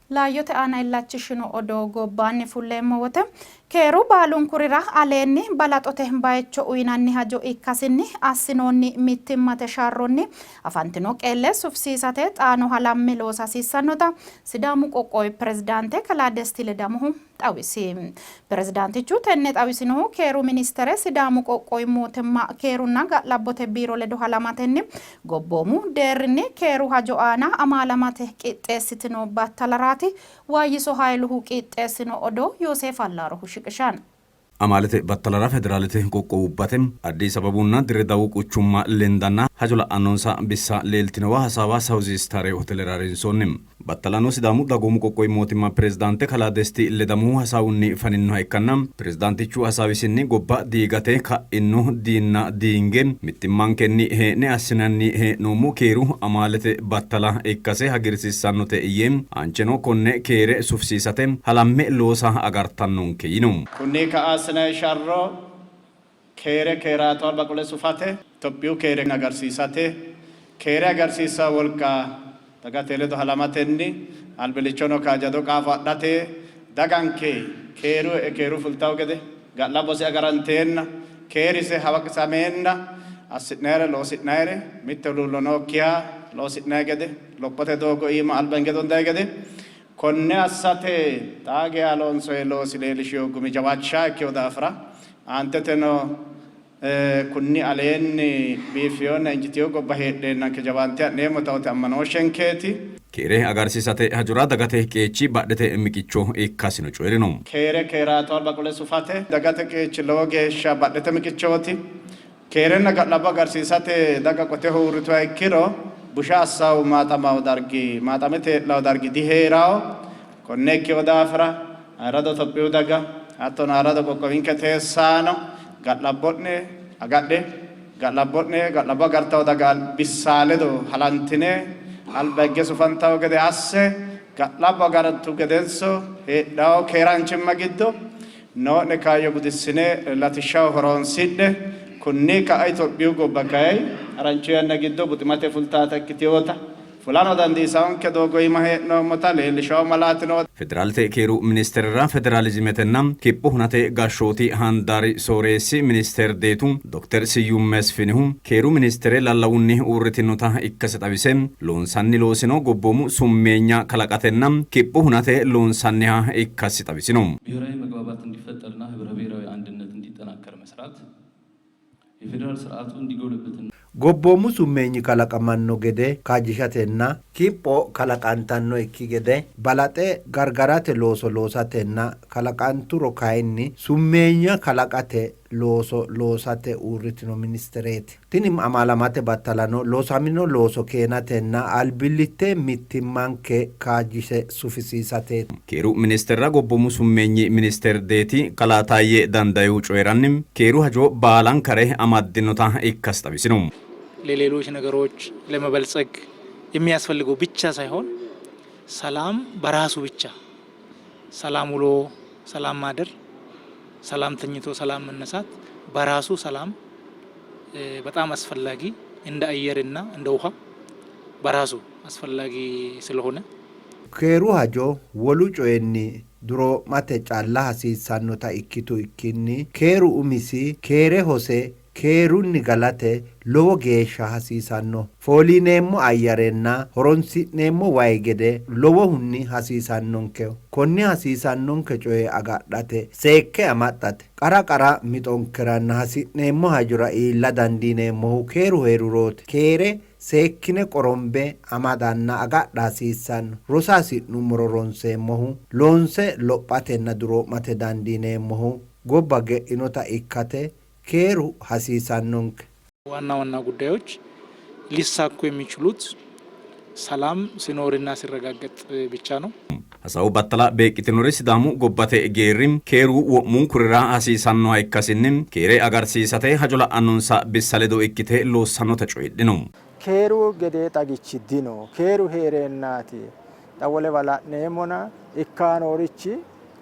Laayyote aana illachishshino odoo gobbaanni fulleemmo wote keeru baalunkurira aleenni balaxote bayicho uyinanni hajo ikkasinni assinoonni mittimmate sharronni afantino qeelle sufisiisate xaano halamme loosa hasiissannota Sidaamu qoqqowi pirezidaante kalaa Desti Ledamohu xawisi. Pirezidaantichu tenne xawisinohu keeru ministere Sidaamu qoqqowi mootimma keerunna ga'labbote biiro ledo halamatenni gobboomu deerrinni keeru hajo aana amaalamate qixxeessitino battalaraati. Waayyiso Hayiluhu qixxeessino odoo Yooseef Allaarohu shiqishanno. Amaalete battalara Federaalete qoqqowubbate, Addis Ababunna Dirredawu quchumma lendanna hajo la'annonsa bissa leeltinowa hasaawa Sawuzi Istaare Hotelera harinsoonni. Battalano Sidaamu Dagoomu Qoqqowi Mootimma Pirezidaante Kalaa Desti Ledamohu hasaawunni faninnoha ikkanna, Pirezidaantichu hasaawisinni gobba diigate ka'inno diinna diinge mittimmankenni hee'ne assinanni hee'noommo keeru amaalete battala ikkase hagiirsiissannote yee, aancheno konne keere sufisiisate halamme loosa agartannonke yino. Kunni ka'a assinanni sharro keere keeraatu alba qole sufate, Itophiyu keere agarsiisate, keere agarsiissanno wolqa dagate ledo halamatenni albillichono kaajjado qaafo adhate, daganke keeru e'e keeru fultanno gede, ga'labbose agaranteenna, keerise hawaqisameenna assi'nayire loosi'nayire mitte huluullo nookkiha loosi'nanni gede, lophote doogo iima alba hinge dondanni gede Konne assate xaa geya loonsoyi loosi leellishino gumi jawaachishaha ikkino daafira aanteteno kunni aleenni biiffinonna injitino gobba heedheennanke jawaante ha'neemmo taote ammanooshshenkeeti. Keere agarsiisate hajora dagate qeechi badhete miqicho ikkasino coyi'rino. Keere keeraatu alba qole sufate dagate qeechi lowo geeshsha badhete miqichooti. Keerenna ga'labbo agarsiisate daga qoteho uurrituha ikkiro busha assawu maaxamawo dargi, maaxame tee'lawo dargi dihee'rawo. Konne ikkino daafira ayirrado Tophiyu daga hattono ayirrado qoqqowinke teessaano ga'labbo'ne agadhe, ga'labbo'ne ga'labbo agartawo daga bissaa ledo halantine alba higge sufantawo gede asse, ga'labbo agarantu gedenso heedhawo keeraanchimma giddo Noo'ne kaayyo gudissine latishshaho horoonsidhe. Kunni ka'a Itophiyu gobba kay harancho yanna giddo buximate fultaata ikkitinota, fulano dandiisaonke doogo iima hee'noommota leellishawo malaati no. Federaalete Keeru Ministerera Federaalizimetenna Kipho Hunate Gashshooti Handaari Sooreessi Minister Deetu Dokter Siyyum Mesfinihu, Keeru Ministere lallawunni uurritinota ikkase xawise, loonsanni loosino gobboomu summeenya kalaqatenna kipho hunate loonsanniha ikkasi xawisino. ብሔራዊ መግባባት እንዲፈጠርና ህብረ ብሔራዊ አንድነት እንዲጠናከር መስራት የፌዴራል ስርዓቱ እንዲጎለብትና Gobboomu summeenyi kalaqamanno gede kaajjishatenna kipho kalaqantannoikki gede balaxe gargarate looso loosatenna kalaqanturo kayinni summeenya kalaqate looso loosate uurritino ministereeti. Tini amaalamate battalano loosamino looso keenatenna albillitte mittimmanke kaajjishe sufisiisateeti. Keeru ministerra gobboomu summeenyi minister Deeti kalaa Taayye Dandaihu coyi'ranni, keeru hajo baalankare amaddinota ikkasi xawisino. ለሌሎች ነገሮች ለመበልጸግ የሚያስፈልገው ብቻ ሳይሆን ሰላም በራሱ ብቻ ሰላም ውሎ ሰላም ማደር፣ ሰላም ተኝቶ ሰላም መነሳት በራሱ ሰላም በጣም አስፈላጊ እንደ አየርና እንደ ውሃ በራሱ አስፈላጊ ስለሆነ Keeru hajo wolu coyinni duroo'mate calla hasiissannota ikkituikkinni keeru umisi keere hose keerunni galate lowo geeshsha hasiisanno. Fooliineemmo ayyarenna horonsi'neemmo wayi gede lowohunni hasiisannonkeho. Konne hasiisannonke coye agadhate, seekke amaxxate, qara qara mixonkeranna hasi'neemmo hajora iilla dandiineemmohu keeru hee'rirooti. Keere seekkine qorombe amadanna agadha hasiissanno. Rosa hasi'nummoro ronseemmohu, loonse lophatenna duroo'mate dandiineemmohu, gobba ge'inota ikkate keeru hasiisannonke. ዋና ዋና ጉዳዮች ሊሳኩ የሚችሉት ሰላም ሲኖርና ሲረጋገጥ ብቻ ነው። Hasaawu battala beeqqitinori Sidaamu gobbate geerri keeru wo'munkurira hasiisannoha ikkasinni keere agarsiisate hajo la'annonsa bissa ledo ikkite loossannota coyidhino. Keeru gedee xagichi dino. Keeru hee'reennaati xa wolewa la'neemmona ikkaa noorichi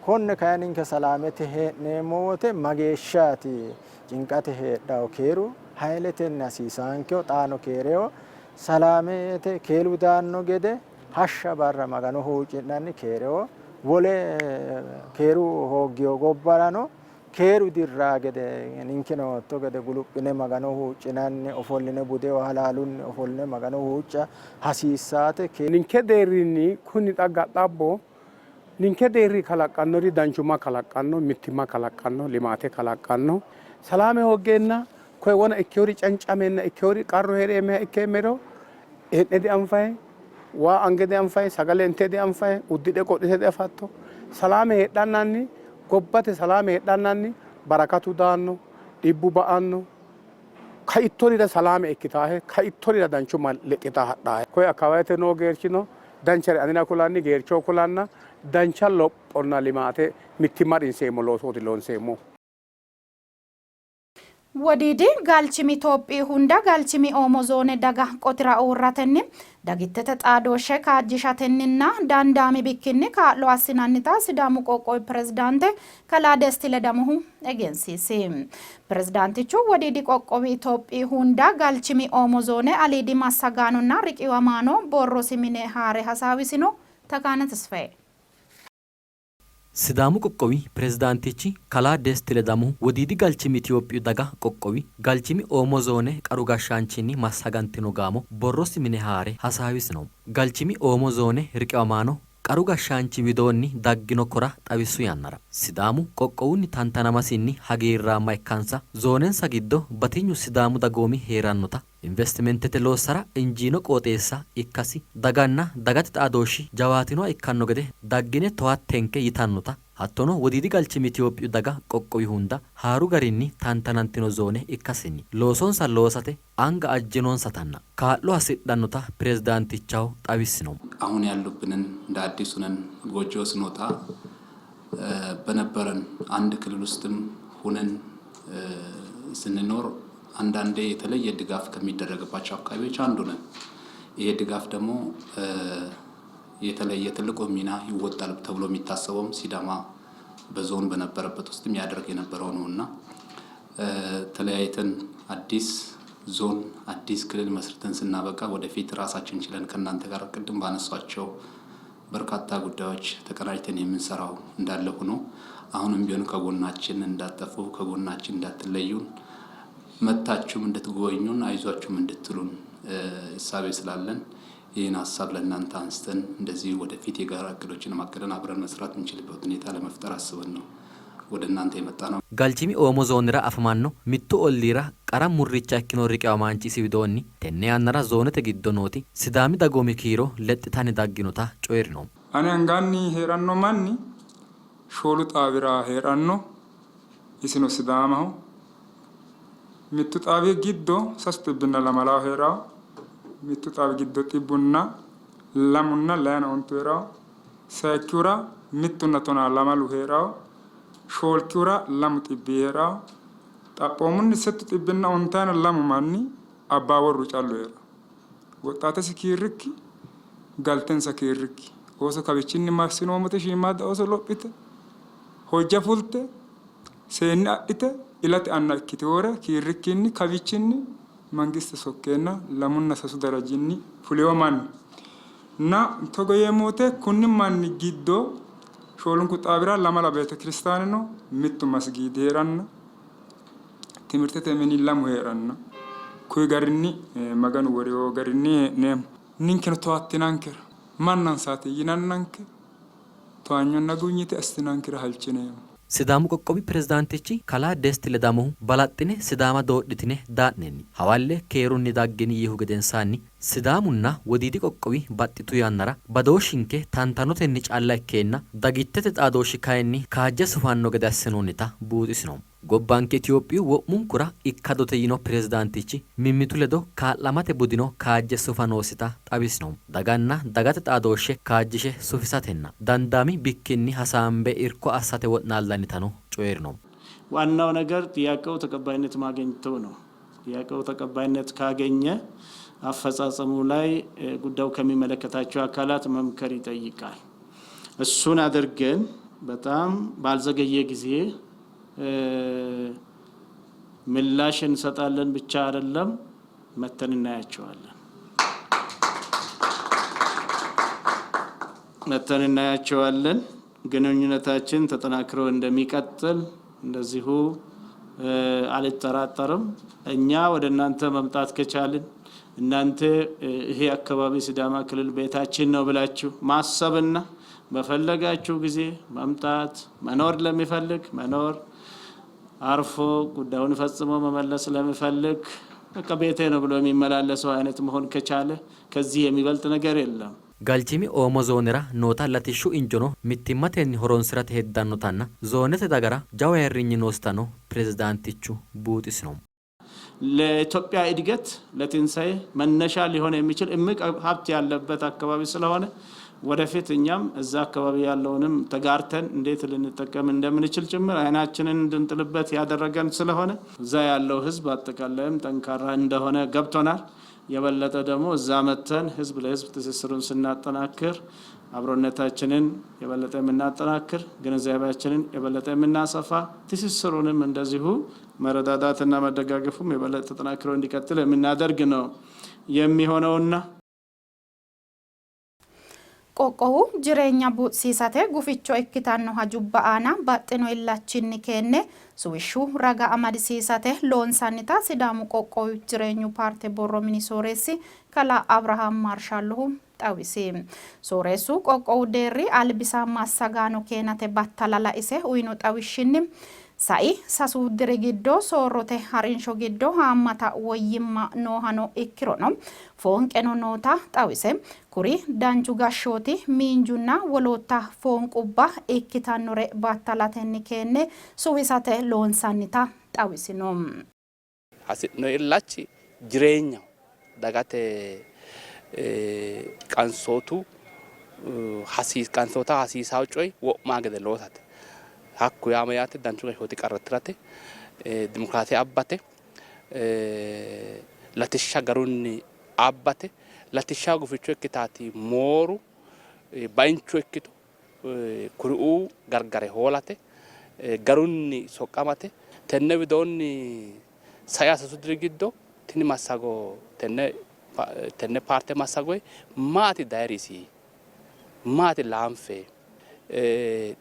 Konne kayi ninke salaamete hee'neemmo wote mageeshshaati cinqate heedhawo keeru hayiletenni hasiisaankeho xaano keereho salaamete keeru daanno gede Hashsha barra Magano huucci'nanni keereho wole keeru hooggiyo gobbarano keeru dirraa gede ninkeno hatto gede guluphine Magano huuccinanni ofolline budeho halaalunni ofolline Magano huucca hasiissaate. Ninke deerrinni kuni xa ga'labbo ninke deerri kalaqqannori danchumma kalaqqanno, mittimma kalaqqanno, limaate kalaqqanno. Salaame hooggeenna koye wona ikkewori cancameenna ikkewori qarru hee'reemmeha ikkeemmero hee'ne dianfayi, waa ange dianfayi, sagale inte dianfayi, uddidhe qodhite diafatto. Salaame heedhannanni gobbate salaame heedhannanni barakatu daanno, dhibbu ba''anno, kaittorira salaame ikkitaahe, kaittorira danchumma lexxitaa hadhaahe. Koye akkawaawete noo geerchino danchare anera kulanni geerchoho kulanna dancha lophonna limaate mittimma rinseemmo loosooti loonseemmohu. Wodiidi Galchimi Itophiyi hunda Galchimi Oomo Zoone daga qotira uurratenni dagittete xaadooshshe kaajjishatenninna dandaami bikkinni kaa'lo assinannita Sidaamu Qoqqowi Pirezidaante Kalaa Desti Ledamohu egensiisi. Pirezidaantichu Wodiidi Qoqqowi Itophiyi hunda Galchimi Oomo Zoone aliidi massagaanonna riqiwamaano borrosi mine haare hasaawisino. Takaane Tesfaye. Sidaamu qoqqowi pirezidaantichi kalaa Desti Ledamohu Wodiidi Galchimi Itophiyu daga qoqqowi Galchimi Oomo Zoone qaru gashshaanchinni massagantino gaamo borrosi mine haare hasaawisino. Galchimi Oomo Zoone riqiwamaano qaru gashshaanchi widoonni daggino kora xawissu yannara, Sidaamu qoqqowunni tantanamasinni hagiirraamma ikkansa, zoonensa giddo batinyu Sidaamu dagoomi hee'rannota, Investimentete loossara injiino qooxeessa ikkasi daganna dagate xaadooshshi jawaatinoha ikkanno gede daggine towattenke yitannota hattono Wodiidi Galchimi Itophiyu daga qoqqowi hunda haaru garinni tantanantino zoone ikkasenni loosonsa loosate anga ajjinonsatanna kaa'lo hasidhannota pirezidaantichaho xawissino. አሁን ያሉብንን እንደ አዲስ ሁነን ጎጆ ስንወጣ በነበረን አንድ ክልል ውስጥም ሁነን ስንኖር አንዳንዴ የተለየ ድጋፍ ከሚደረግባቸው አካባቢዎች አንዱ ነን። ይሄ ድጋፍ ደግሞ የተለየ ትልቁ ሚና ይወጣል ተብሎ የሚታሰበውም ሲዳማ በዞን በነበረበት ውስጥም ያደርግ የነበረው ነው እና ተለያይተን አዲስ ዞን አዲስ ክልል መስርተን ስናበቃ ወደፊት ራሳችን ችለን ከእናንተ ጋር ቅድም ባነሷቸው በርካታ ጉዳዮች ተቀናጅተን የምንሰራው እንዳለ ሆኖ አሁንም ቢሆን ከጎናችን እንዳትጠፉ ከጎናችን እንዳትለዩን መታችሁም እንድትጎበኙን አይዟችሁም እንድትሉን እሳቤ ስላለን ይህን ሀሳብ ለእናንተ አንስተን እንደዚህ ወደፊት የጋራ እቅዶችን ማቀደን አብረን መስራት የምንችልበት ሁኔታ ለመፍጠር አስበን ነው ወደ እናንተ የመጣ ነው። Galchimi Oomo Zoonera afamanno mittu olliira qara murricha ikkino riqiwamaanchi isi widoonni, tenne yannara zoonete giddo nooti Sidaami dagoomi kiiro lexxitanni dagginota coyi'rino. Ane anganni hee'ranno manni shoolu xaawira hee'ranno, isino Sidaamaho. Mittu xaawi giddo sasu xibbinna lamalawo hee'ranno, mittu xaawi giddo xibbunna lamunna layina ontu hee'ranno, sayikkihura mittunna tonaa lamalu hee'ranno, shoolkihura lamu xibbii hee'ranno, xaphoomunni settu xibbinna ontayina lamu manni abbaaworru callu hee'ranno. Woxxaatesi kiirrikki, galtensa kiirrikki, ooso kawichinni massinoommoti shiimmaadda ooso lophite, hojja fulte, seenne adhite ilate anna ikkitinore kiirrikkinni kawichinni mangiste sokkeenna lamunna sasu darajinni fulino manni na togo yeemmo wote kunni manni giddo shoolunku xaawira lamala beetekiristaane no, mittu masgiidi hee'ranna, timirtete mini lamu hee'ranna kuyi garinni Maganu worino garinni hee'neemmo. Ninkeno towaattinankera mannansaati yinannanke towaanyonna guwinyite assitinankera halchineemmo. Sidaamu qoqqowi pirezidaantichi kalaa Desti Ledamohu balaxxine Sidaama doodhitine daa'nenni hawalle keerunni daggini yiihu gedensaanni Sidaamunna Wodiidi qoqqowi baxxitu yannara badooshshinke tantanotenni calla ikkeenna dagittete xaadooshshi kayinni kaajje sufanno gede assinoonnita buuxisino. Gobbanke Itophiyu wo'munkura ikkadote yino pirezidaantichi, mimmitu ledo kaa'lamate budino kaajje sufa noosita xawisino. Daganna dagate xaadooshshe kaajjishe sufisatenna dandaami bikkinni hasaambe irko assate wo'naallannitano coyi'rino. ዋናው ነገር ጥያቄው ተቀባይነት ማግኘቱ ነው። ጥያቄው ተቀባይነት ካገኘ አፈጻጸሙ ላይ ጉዳዩ ከሚመለከታቸው አካላት መምከር ይጠይቃል። እሱን አድርገን በጣም ባልዘገየ ጊዜ ምላሽ እንሰጣለን ብቻ አይደለም፣ መተን እናያቸዋለን። መጥተን እናያቸዋለን። ግንኙነታችን ተጠናክሮ እንደሚቀጥል እንደዚሁ አልጠራጠርም። እኛ ወደ እናንተ መምጣት ከቻልን እናንተ ይሄ አካባቢ ሲዳማ ክልል ቤታችን ነው ብላችሁ ማሰብና በፈለጋችሁ ጊዜ መምጣት መኖር ለሚፈልግ መኖር አርፎ ጉዳዩን ፈጽሞ መመለስ ለሚፈልግ በቃ ቤቴ ነው ብሎ የሚመላለሰው አይነት መሆን ከቻለ ከዚህ የሚበልጥ ነገር የለም። Galchimi Oomo zoonera noota latishshu injono mittimmatenni horonsi'rate heddannotanna zoonete dagara jawu ayirrinyi noositano pirezidaantichu buuxisino. ለኢትዮጵያ እድገት ለትንሳኤ መነሻ ሊሆን የሚችል እምቅ ሀብት ያለበት አካባቢ ስለሆነ ወደፊት እኛም እዛ አካባቢ ያለውንም ተጋርተን እንዴት ልንጠቀም እንደምንችል ጭምር አይናችንን እንድንጥልበት ያደረገን ስለሆነ እዛ ያለው ሕዝብ አጠቃላይም ጠንካራ እንደሆነ ገብቶናል። የበለጠ ደግሞ እዛ መጥተን ህዝብ ለህዝብ ትስስሩን ስናጠናክር አብሮነታችንን የበለጠ የምናጠናክር፣ ግንዛቤያችንን የበለጠ የምናሰፋ፣ ትስስሩንም እንደዚሁ መረዳዳትና መደጋገፉም የበለጠ ተጠናክሮ እንዲቀጥል የምናደርግ ነው የሚሆነውና Qoqqowu jireenya buuxisiisate guficho ikkitanno hajubba aana baxxino illachinni keenne suwishshu raga amadisiisate loonsannita Sidaamu qoqqowi jireenyu paarte borro mini sooreessi kalaa Abrahaam Marshallohu xawisi. Sooreessu qoqqowu deerri albisa massagaano keenate battala laise uyino xawishshinni sai sasu diri giddo soorrote harinsho giddo haammata woyyimma noohano ikkirono foonqeno noota xawise kuri danchu gashshooti miinjunna wolootta foonqubba ikkitannore battalatenni keenne suwisate loonsannita xawisino. Hasi'noonni illachi jireenyaho, dagate qansootu qansootaho hasiisanno coyi wo'manno gede loosate. Hakku yaa mayyaate? Danchu gashshooti qarra tirate, dimokiraase abbate, latishsha garunni abbate, latishshaho guficho ikkitaati mooru, bainchu ikkito kuriuu gargare hoolate, garunni soqqamate. Tenne widoonni sai sasu diri giddo tini massago tenne tenne paarte massagoyi maati dayirisi, maati laanfe,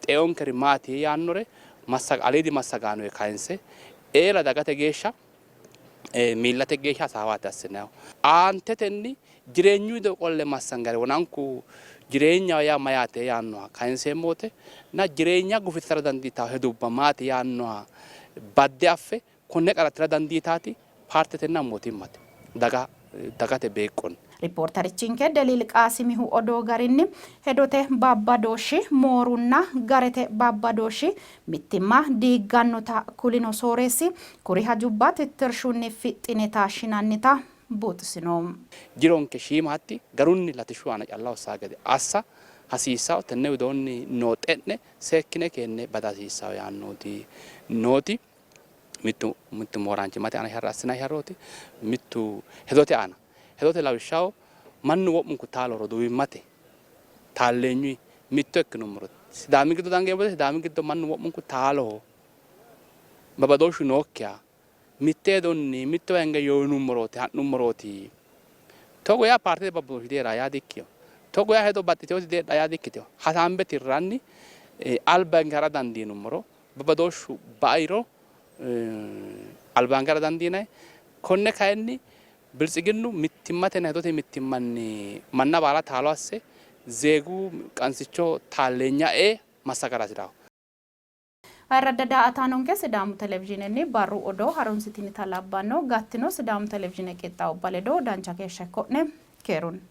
xeonkeri maati yaannore aliidi massagaanoyi kayinse eela dagate geeshsha miillate geeshsha hasaawaati assinannihu. Aantetenni jireenyu wido qolle massangare wonanku jireenyaho yaa mayyaate yaannoha kayinseemmo wote na jireenya gufissara dandiitanno hedubba maati yaannoha badde affe konne qarra tira dandiitaati paartetenna mootimmate daga dagate beeqqonni. Ripoorterichinke Deliil Qaasimihu odoo garinni, hedote babbadooshshi, moorunna garete babbadooshshi mittimma diiggannota kulino sooreessi, kuri hajubba tittirshunni fixxine taashshinannita buuxisino. Jironke shiima hatti garunni latishshu aana calla hossanno gede assa hasiissanno. Tenne widoonni noo xe'ne seekkine keenne bada hasiissanno yaannooti nooti. Mittu mittu mooraanchimmate aana sharro assinanni sharrooti, mittu hedote aana. Hedote lawishshaho mannu wo'munku taalo roduuwimmate taalleenyuyi mitto ikkinummoro Sidaami giddo dangeemmo woyte Sidaami giddo mannu wo'munku taaloho babadooshshu nookkiha mitte hedonni mittowa hinge yoo yinummorooti ha'nummorooti. Togo yaa paartete babbadooshshi dihee'ranno yaa dikkino. Togo yaa hedo baxxitinoti diheedhanno yaa dikkitino. Hasaambe tirranni alba hinge ha'ra dandiinummoro babbadooshshu bairo albaange ha'ra dandiinanni. Konne kayinni Biltsiginnu mittimmatenna hedote mittimmanni manna baala taalo asse zeegu qansicho taalleenya ee massagara hasi'ranno. Ayirradda daa''ataanonke Sidaamu Televizhiinenni barru odoo harunsitinita labbanno. Gattino Sidaamu Televizhiine qixxaawubba ledo dancha keeshsha ikko'ne. Keerunni.